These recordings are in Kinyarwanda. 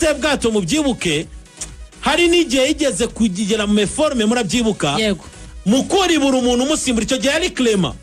Sebwato, mubyibuke, hari n'igihe yigeze kugera mu méforme, murabyibuka? Yego. Mukura ibura umuntu umusimbura. Icyo gihe yari Clement,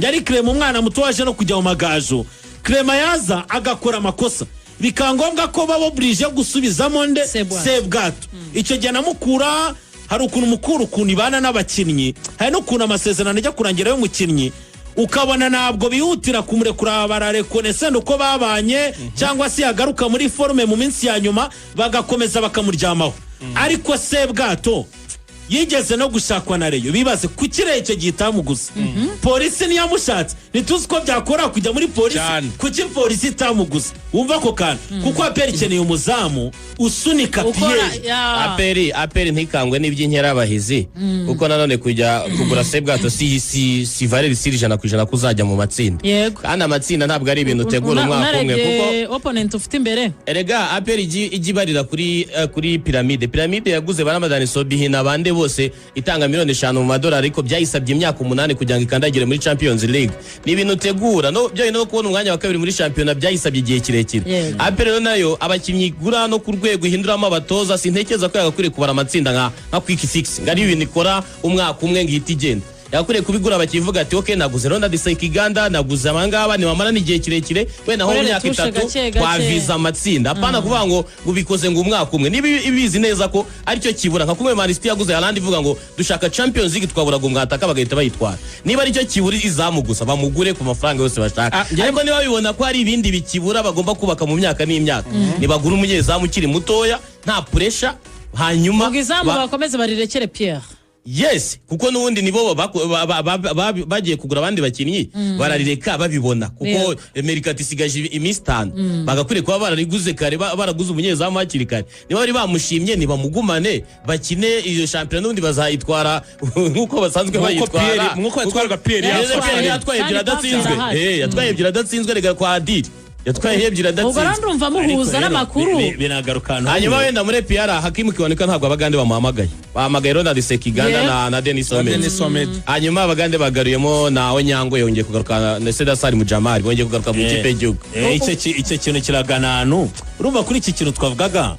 yari Clement, umwana muto waje no kujya mu Magaju. Clement yaza agakora amakosa, bikaba ngombwa ko baba obligé gusubizamo nde? Sebwato. Sebwato. Icyo gihe na Mukura hari ukuntu Mukura, ukuntu ibana n'abakinnyi, hari n'ukuntu amasezerano ajya kurangira y'umukinnyi, ukabona ntabwo bihutira kumurekura, bararekonesenda uko babanye, cyangwa se yagaruka muri forme mu minsi ya nyuma bagakomeza bakamuryamaho. Ariko Sebwato yigeze no gushakwa na Rayon. Bibaze kuki Rayon icyo gihe itamuguze? Polisi ntiyamushatse? Ntituzi ko byakora kujya muri Polisi. Cyane. Kuki Polisi itamuguze? Wumva ako kantu, kuko APR ikeneye umuzamu usunika. Ukora. Pierre. Ya. APR ntikangwe n'iby'inkerabahizi, kuko nanone kujya kugura Sebwato si valeur sûre 100% ko uzajya mu matsinda. Kandi amatsinda ntabwo ari ibintu utegura umwaka umwe, kuko Unarebye opponent ufite imbere. Erega APR ijya ibarira kuri Pyramide. Pyramide yaguze ba Ramadani Sobihi n'abandi bose, itanga miliyoni 5 mu madolari, ariko byayisabye imyaka 8 kugira ngo ikandagire muri Champions League. Ni ibintu utegura. No byo no kubona umwanya wa kabiri muri shampiyona byayisabye igihe kirekire. APR rero nayo, abakinnyi igura no ku rwego ihinduramo abatoza, sintekereza ko yagakwiriye kubara amatsinda nka quick fix, ngo ari ibintu ikora umwaka umwe ngo ihite igenda. Yagakwiriye kubigura abakivuga ati: "Ok, naguze Ronald Sekiganda, naguze abangaba, nibamara igihe kirekire, wenda nko mu Korere myaka tushe 3 gake gake. twaviza amatsinda." Apana kuvuga ngo ubikoze ngo umwaka umwe. Niba ibizi neza ko aricyo kibura, nka kumwe Man City yaguze Haaland ivuga ngo dushaka Champions League, twaburaga umwataka, bagahita bayitwara. Niba aricyo kibura izamu gusa, bamugure ku mafaranga yose bashaka. Ah, Ariko niba bibona ko hari ibindi bikibura bagomba kubaka mu myaka n'imyaka, nibagura umunyezamu ukiri mutoya, nta pressure, hanyuma Ubwo izamu bakomeze barirekere Pierre. Yes, kuko n'ubundi nibo bagiye kugura abandi bakinnyi, bararireka babibona, kuko mercato isigaje iminsi 5. Bagakwiriye kuba barariguze kare, baraguze umunyezamu hakiri kare. Niba bari bamushimye, ntibamugumane, bakine iyo shampiyona, n'ubundi bazayitwara nk'uko basanzwe Nk'uko bayitwara. Nk'uko yatwaraga Pierre Neza. yatwaye. Pierre yatwaye ebyiri Kandi adatsinzwe. Pamphile arahari. Yatwaye ebyiri adatsinzwe, rega kwa Adiri yatwaye ebyiri Ubwo adatsinzwe. rero ndumva muhuza Ariko rero, n'amakuru. Binagaruka ahantu Hanyuma hamwe. wenda muri APR, Hakimu Kiwanuka ntabwo Abagande bamuhamagaye, bahamagaye Ronald Sekiganda na Denis Omed. Denis Omed. Hanyuma Abagande bagaruyemo na Onyango, yongeye kugaruka, na Sedasari Mujamari bongeye kugaruka mu ikipe y'igihugu. Icyo kintu kiragana ahantu. Urumva, kuri iki kintu twavugaga,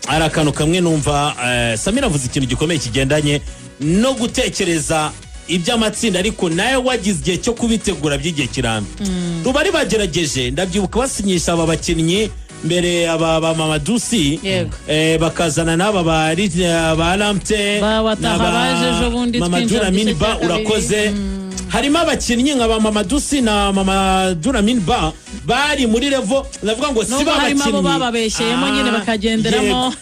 hari akantu kamwe numva Samira avuze ikintu gikomeye kigendanye no gutekereza iby'amatsinda, ariko nawe wagize igihe cyo kubitegura by'igihe kirambye. Rubari bagerageje, ndabyibuka basinyisha aba bakinnyi mbere, aba ba Mamadusi, bakazana n'aba ba Lamptey Ba Wataha n'aba baje ejo bundi Mamadou twinjira mu Lamine gice Ba. cya kabiri. Urakoze. Harimo abakinnyi nka ba Mamadusi na Mamadou Lamine Ba bari muri level, ndavuga ngo si Nubwo ba harimo abo bakinnyi bababeshyeyemo nyine bakagenderamo. Yego.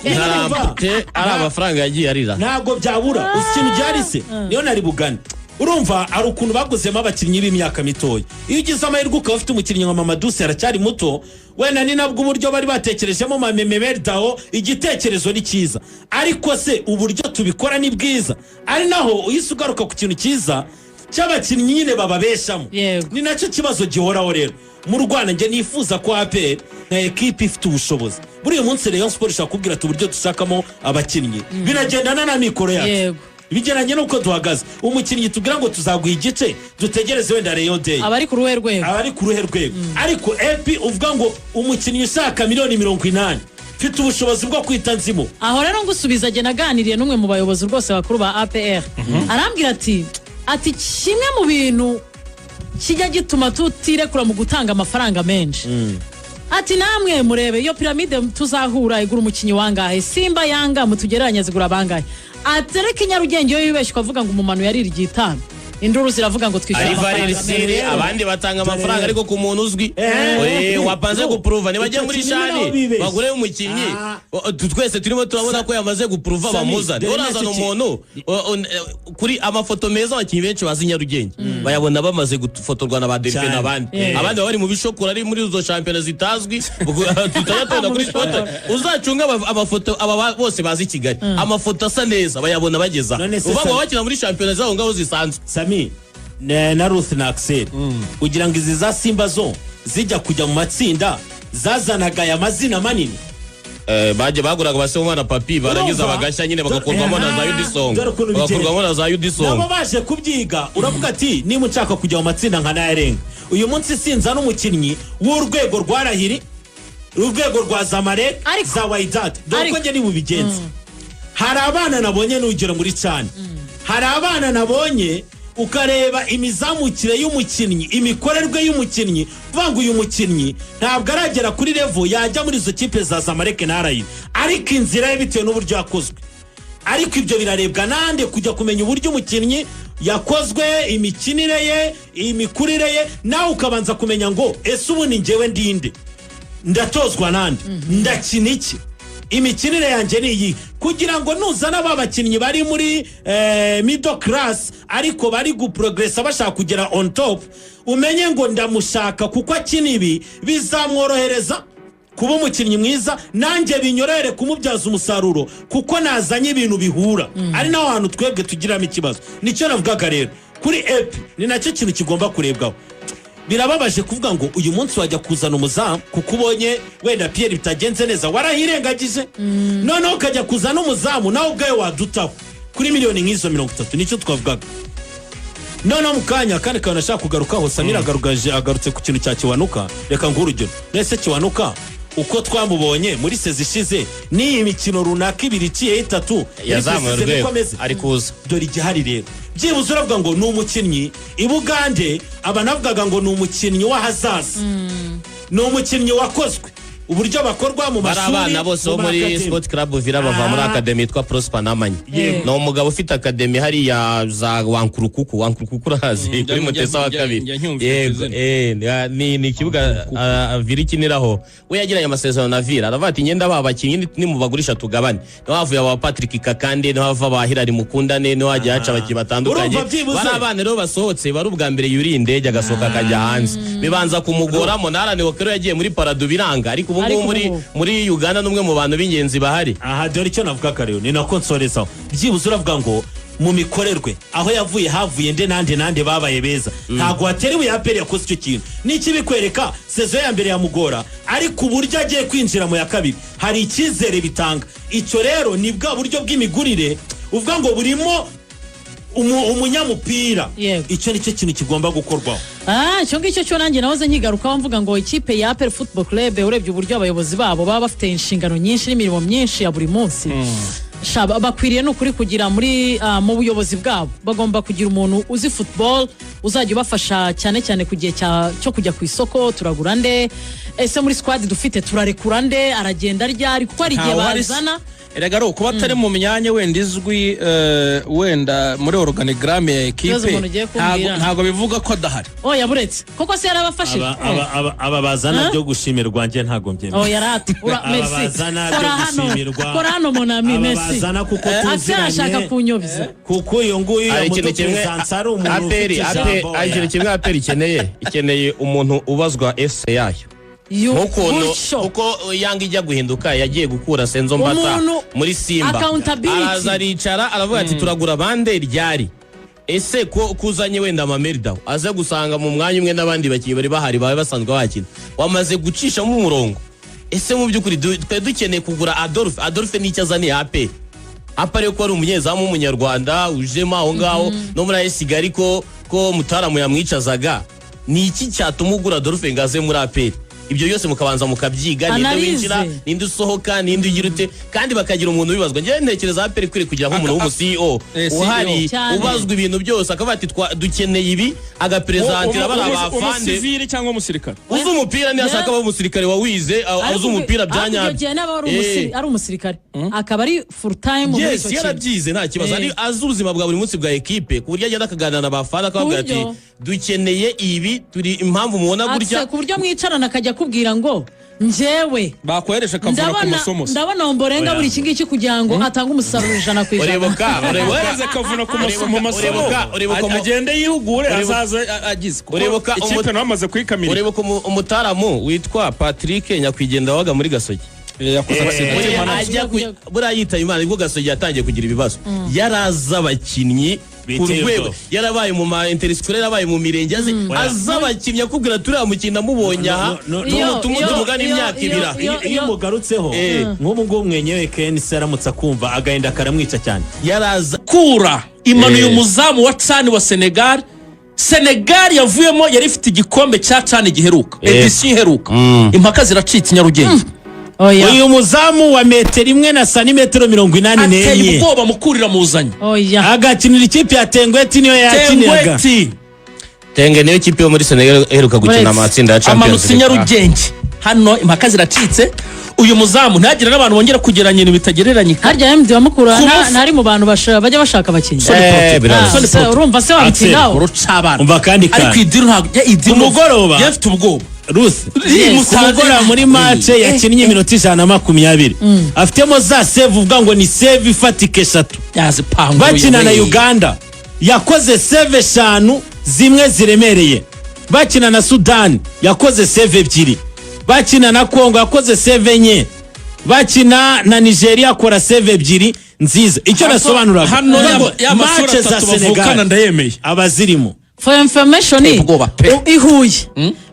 Nkarampe ari amafaranga yagiye arira. Ntabwo byabura. Uzi ikintu gihari se? Niyo nari bugane. Urumva, hari ukuntu baguzemo abakinnyi b'imyaka mitoya. Iyo ugize amahirwe ukaba ufite umukinnyi nka Mamadusi, aracyari muto, wenda ni nabwo uburyo bari batekerejemo Mamemeberi Dawo. Igitekerezo ni cyiza, ariko se uburyo tubikora ni bwiza? Ari naho uhise ugaruka ku kintu cyiza cy'abakinnyi nyine bababeshamo. Ni nacyo kibazo gihoraho rero mu Rwanda. Njye nifuza ko APR nka ekipe ifite ubushobozi, buriya munsi Rayon Sport ishobora kubwira ati: "Uburyo dushakamo abakinnyi binagendana na mikoro yacu, bigendanye n'uko duhagaze. Umukinnyi tubwira ngo tuzaguha igice, dutegereze wenda Rayon Day." Abari ku ruhe rwego? Aba ari ku ruhe rwego? Ariko epi uvuga ngo umukinnyi ushaka miliyoni 80, mfite ubushobozi bwo kwita nzimo. Aho rero ngusubiza, jye naganiriye n'umwe mu bayobozi rwose bakuru ba APR, arambwira ati: "Kimwe mu bintu kijya gituma tutirekura mu gutanga amafaranga menshi," ati, "namwe murebe iyo Pyramide tuzahura igura umukinnyi wangahe? Simba, Yanga mutugereranye zigura bangahe?" Ati: "Reka, i Nyarugenge iyo yibeshye ukavuga ngo umumanu yarira igitanu, induru ziravuga ngo twishyura Ari amafaranga valeur sûre. menshi." Abandi batanga amafaranga, ariko ku muntu uzwi wapanze No. gupuruva, ntibajye Icyo muri kintu naho CHAN bibeshye. bagure umukinnyi. Twese turimo turabona ko yamaze gupuruva, Sami, bamuzane. dore Urazana nacyo umuntu kuri amafoto meza. Abakinnyi benshi bazi Nyarugenge bayabona bamaze gufotorwa na ba Delphin Cyane. n'abandi. Abandi baba bari mu bishokora, ari muri izo shampiyona zitazwi, ubwo tutajya tubona Mu kuri bishokoro. sport. Uzacunga amafoto aba bose bazi i Kigali, amafoto asa neza bayabona bageza None se uvuga ngo Sami- bakina muri shampiyona zabo ngaho zisanzwe. Sami na Ruth na Axel, kugira ngo izi za Simba zo zijya kujya mu matsinda, zazanaga aya mazina manini? Bagiye baguraga ba Papi, barangiza Urumva? bagashya nyine, bagakurwamo na za Yudisongo. Dore ukuntu bigenda. Bagakurwamo na za Yudisongo. Nabo baje kubyiga. Uravuga ati: "Niba nshaka kujya mu matsinda nka nayarenga uyu munsi, sinza n'umukinnyi w'urwego rwa Rahiri." Urwego rwa Zamalek, za Wydad, dore ko njye nibubigenza. Hari abana nabonye, n'urugero muri CHAN, hari abana nabonye, ukareba imizamukire y'umukinnyi, imikorerwe y'umukinnyi, kuvuga ngo uyu mukinnyi ntabwo aragera kuri level yajya muri izo kipe za Zamalek na Al Ahly, ariko inzira ye, bitewe n'uburyo yakozwe. Ariko ibyo birarebwa nande kujya kumenya uburyo umukinnyi yakozwe, imikinire ye, imikurire ye? Nawe ukabanza kumenya ngo: ese ubu ni njyewe ndinde? Ndatozwa nande? Ndakina iki? Imikinire yanjye ni iyi? Kugira ngo nuzana ba bakinnyi bari muri middle class ariko bari guprogressa, bashaka kugera on top, umenye ngo ndamushaka kuko akina ibi, bizamworohereza kuba umukinnyi mwiza, nanjye binyorohere kumubyaza umusaruro kuko nazanye ibintu bihura. Ari naho hantu twebwe tugiramo ikibazo. Nicyo navugaga rero kuri epi, ni nacyo kintu kigomba kurebwaho. Birababaje kuvuga ngo uyu munsi wajya kuzana umuzamu kuko ubonye wenda Pierre bitagenze neza, warahirengagije, noneho ukajya kuzana umuzamu nawe ubwawe wadutaho kuri miliyoni nk'izo 30. Nicyo twavugaga. Noneho mu kanya kandi kantu nashaka kugarukaho, Samira agarutse ku kintu cya Kiwanuka. Reka nguhe urugero. Nese Kiwanuka uko twamubonye muri saison ishize n'iyi mikino runaka ibiri iciyeho itatu muri Yazamuye pre-season, niko urwego. ameze? Ari kuza. Dore igihari rero, byibuze uravuga ngo ni umukinnyi i Bugande, aba navugaga ngo ni umukinnyi w'ahazaza, ni umukinnyi wakozwe uburyo bakorwa mu Bari mashuri, abana bose bo mu muri ma academy. Sport Club Villa bava muri academy yitwa Prosper Namanya. Ni umugabo ufite academy hariya za Wankurukuku. Wankurukuku urahazi? Kuri Mutesa wa Kabiri. Njya nyumva iryo Yego. zina. Ni ikibuga Villa ikiniraho. We yagiranye amasezerano na Villa, aravuga ati: "Ngenda ba bakinnyi nimubagurisha tugabane." Niho havuye aba Patrick Kakande, niho hava ba Hilary Mukundane, niho hagiye haca abakinnyi batandukanye. Urumva byibuze- Bari abana rero basohotse, bari ubwa mbere yuriye indege agasohoka akajya hanze, bibanza kumugoramo. Narane Okero yagiye muri Paradou biranga, ariko ubu ngubu Ariko muri ubu- muri Uganda n'umwe mu bantu b'ingenzi bahari. Aha dore icyo navuga rero, ni nako nsorezaho. Byibuze uravuga ngo mu mikorerwe aho yavuye, havuye nde nande nande babaye beza. Ntabwo watera ibuye APR yakoze icyo kintu. N'ikibikwereka, saison ya mbere yamugora, ariko uburyo agiye kwinjira mu ya kabiri hari icyizere bitanga. Icyo rero ni bwa buryo bw'imigurire uvuga ngo burimo umunyamupira. Icyo nicyo kintu kigomba gukorwaho. Ah, icyo ngicyo cyo nanjye nahoze nkigarukaho, mvuga ngo ikipe ya APR Football Club, urebye uburyo abayobozi babo baba bafite inshingano nyinshi n'imirimo myinshi ya buri munsi, sha, bakwiriye ni ukuri kugira muri mu buyobozi bwabo, bagomba kugira umuntu uzi football uzajya ubafasha, cyane cyane ku gihe cyo kujya ku isoko: turagura nde? Ese muri squad dufite turarekura nde? Aragenda ryari? Kuko hari igihe Ntawe uhari se. bazana Erega ari ukuba atari mu myanya wenda izwi, wenda muri organigramme ya Ikibazo ekipe, umuntu ugiye kumbwira. ntabwo bivuga ko adahari. Oya, buretse koko se yarabafashije? Aba bazana Huh? byo gushimirwa, njye ntabwo mbyemera. Oh, yarate. Ura, Aba merci. bazana byo Kora hano. gushimirwa. Kora hano, mon ami, Aba merci. bazana kuko Axel tuziranye. ashaka kunyobya. Kuko uyu nguyu Hari ikintu kimwe yamuduperesanse ari umuntu APR ufite ijambo. hari ikintu kimwe APR ikeneye umuntu ubazwa ese yayo. Nk'ukuntu Gutyo. uko Yanga ijya guhinduka, yagiye gukura Senzo Mbata Umuntu- muri Simba, Accountability. araza aricara, aravuga ati: "Turagura bande ryari? Ese ko kuzanye wenda Mamerida aze gusanga mu mwanya umwe n'abandi bakinnyi bari bahari, baba basanzwe bakina, wamaze gucishamo umurongo? Ese mu by'ukuri twari dukeneye kugura Adolphe? Adolphe n'icyo azaniye APR, APR ko ari umunyezamu w'umunyarwanda ujemo aho ngaho no muri AS Kigali, ko Mutaramu yamwicazaga, ni iki cyatuma ugura Adolphe ngo aze muri APR?" Ibyo byose mukabanza mukabyiga: ninde Analyse. winjira, ninde usohoka, ninde ugira ute, kandi bakagira umuntu ubibazwa. Njyewe ntekereza APR ikwiriye kugira nk'umuntu w'umu CEO CEO. uhari, Cyane. ubazwa ibintu byose, akavuga ati: "Dukeneye ibi", agaperezantira bari abafande. Umusivili cyangwa umusirikare. Uzi umupira, niyo ashaka aba umusirikare wawize, azi umupira bya Ariko icyo nyabyo. gihe naba ari umusirikare, akaba ari full time muri Yes, icyo kintu. yarabyize nta kibazo. Ari azi ubuzima bwa buri munsi bwa ekipe, ku buryo agenda akaganira na ba fana, akababwira ati: "Dukeneye ibi, turi impamvu mubona gutya." Axel, ku buryo mwicarana akajya akubwira ngo: "Njyewe Bakohereje akavuna ku ndabona masomo se. ndabona Omborenga Oya. buri iki ngiki kugira ngo atange umusaruro 100%." Uribuka Bohereze akavuna ku masomo, mu masomo. Uribuka Agende yihugure, azaze agize kuko ikipe nawe amaze kuyikamira. Uribuka umutaramu witwa Patrick Nyakwigendera wabaga muri Gasogi? Yakoze accident. Buriya Manager. ajya buriya yitaba Imana nibwo Gasogi yatangiye kugira ibibazo. Yarazi abakinnyi ku Biteye rwego, ubwoba. yarabaye mu ma interscolaire, yarabaye mu mirenge, azi abakinnyi, akubwira: "Turiya mukinnyi namubonye aha." No, no, no, Tumugana imyaka ibiri aha. Iyo mugarutseho nk'ubu ngubu mwenyewe KNC aramutse akumva agahinda karamwica cyane. Yaraza Kura imanuye umuzamu wa CHAN wa Senegal. Senegal yavuyemo yari ifite igikombe cya CHAN giheruka, édition iheruka. Impaka ziracitse i Nyarugenge. Oya. Uyu muzamu wa metero 1 na santimetero mirongo inani Ateye n'enye ubwoba. Mukurira muzanye. Oya. Agakinira ikipe ya Teungueth, niyo yakiniraga. Teungueth. Teungueth niyo kipe yo muri Senegal iheruka gukina Uretse. amatsinda ya Champions Amanutse i League. Nyarugenge. Hano impaka ziracitse. Uyu muzamu, ntihagire n'abantu bongera kugereranya ibintu bitagereranyika. Harya MD wa Mukura Ku ntari mu bantu bajya bashaka abakinnyi? Biroroshye. Ah, se, urumva se wabitindaho? Urucabana. Umva kandi Ariko kandi i deal ntabwo i deal Ku mugoroba. Yafite ubwoba. Ruth, Yes. ku mugoroba muri match yakinnye iminota 120, afitemo za save uvuga ngo ni save ifatika eshatu. Yazipanguye. Bakina na We. Uganda yakoze save eshanu, zimwe ziremereye. Bakina na Sudani yakoze save ebyiri. Bakina na Kongo yakoze save enye. Bakina na Nigeria akora save ebyiri nziza. Icyo nasobanuraga Hano uvuga ngo ya masura match za atatu bavukana Senegal ndayemeye. abazirimo. For information, Ateye ubwoba pe. I Huye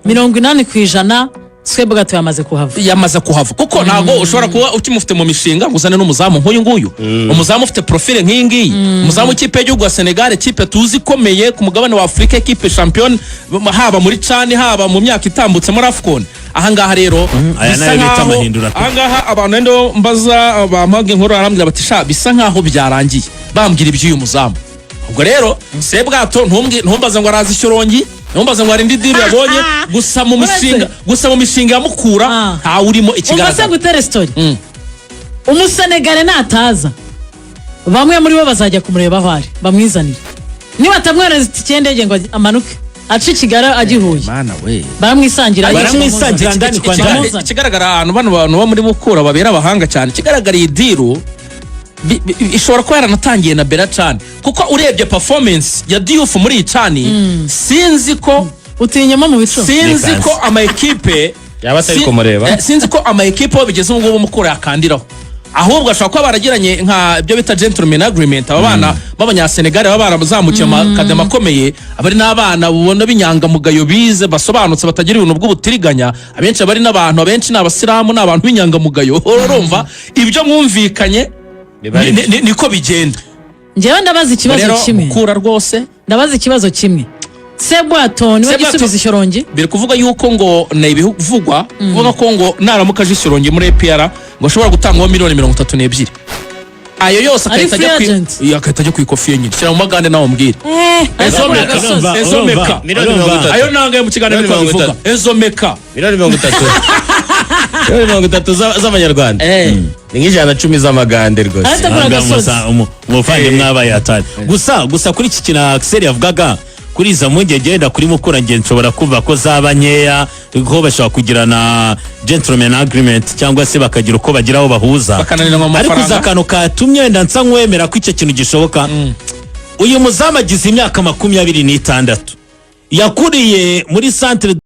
80% Sebwato yamaze kuhava. Yamaze kuhava, kuko ntabwo ushobora kuba ukimufite mu mishinga ngo uzane n'umuzamu nk'uyu nguyu, umuzamu ufite profile nk'iyi ngiyi, umuzamu w'ikipe y'igihugu ya Senegal, ikipe tuzi ikomeye ku mugabane wa Afurika, ekipe shampiyona haba muri CHAN, haba mu myaka itambutse muri AFCON. Ahangaha rero Aya bisa nayo bita nkaho amahindura pe. Ahangaha abantu wenda mbaza bampaga inkuru, barambwira bati: "Sha, bisa nkaho byarangiye." Bambwira iby'uyu muzamu. Ubwo rero Sebwato ntumbaze ngo araza i Shyorongi, ntumbaze ngo hari indi deal yabonye. Gusa mu mishinga, gusa mu mishinga ya Mukura ntawe urimo. Umva se, Ikigaragara ngutere story. Umusenegale nataza, bamwe muri bo bazajya kumureba aho ari, bamwizanire. Niba atamwohereza itike y'indege ngo amanuke ace i Kigali ajya i Huye, Mana we! baramwisangira. Baramwisangira ndani kwa ndani. Bamuzana. Ikigaragara, ahantu bano bantu bo muri Mukura babera abahanga cyane. Ikigaragara, iyi deal ishobora kuba yaranatangiye na bera cyane, kuko urebye performance ya Diouf muri iyi CHAN, sinzi ko Utinyamo mu bicu. Sinzi Nikanze. ko ama ekipe Yaba atari kumureba. Sinzi ko ama ekipe aho bigeze ubu ngubu Mukura yakandiraho. Ahubwo ashobora kuba baragiranye nka ibyo bita gentleman agreement. Aba bana b'abanyasenegali baba barazamukiye mu makademi akomeye, abari n'abana ubona b'inyangamugayo, bize, basobanutse, batagira ibintu bw'ubutiriganya. Abenshi bari n'abantu, abenshi ni abasilamu, ni abantu b'inyangamugayo. Urumva ibyo mwumvikanye Biba ari niko bigenda. Njyewe ndabaza ikibazo Rero kimwe. Mukura rwose. Ndabaza ikibazo kimwe: Sebwato niwe Sebwato- gisubizo i Shyorongi? Biri kuvuga yuko ngo ni ibivugwa kuvuga ko ngo naramuka aje i Shyorongi muri APR ngo ashobora gutangwaho miliyoni 32, ayo yose Ari agahita ajya free ku agent? Iya, agahita ajya ku ikofi ye nyine. Shyira mu magande nawe umbwire. Ezomeka. Agasozi. Ezomeka. Miliyoni 30. Ayo nangaye mu kiganiro Miliyoni niko mirongo babivuga, ezomeka. Miliyoni 30, miliyoni 30 z'amanyarwanda ni nk'110 z'amagande rwose. Ariko agura agasozi. Umuvandimwe abaye atari gusa kuri iki kintu Axel yavugaga kuri izo mpungenge wenda kuri Mukura, nge nshobora kumva ko zaba nkeya, ko bashobora kugirana gentleman agreement cyangwa se bakagira uko bagira aho bahuza. Bakananiranywa mu Ariko uzi mafaranga. akantu katumye wenda nsa nk'uwemera ko icyo kintu gishoboka: uyu muzamu agize imyaka 26, yakuriye muri centre.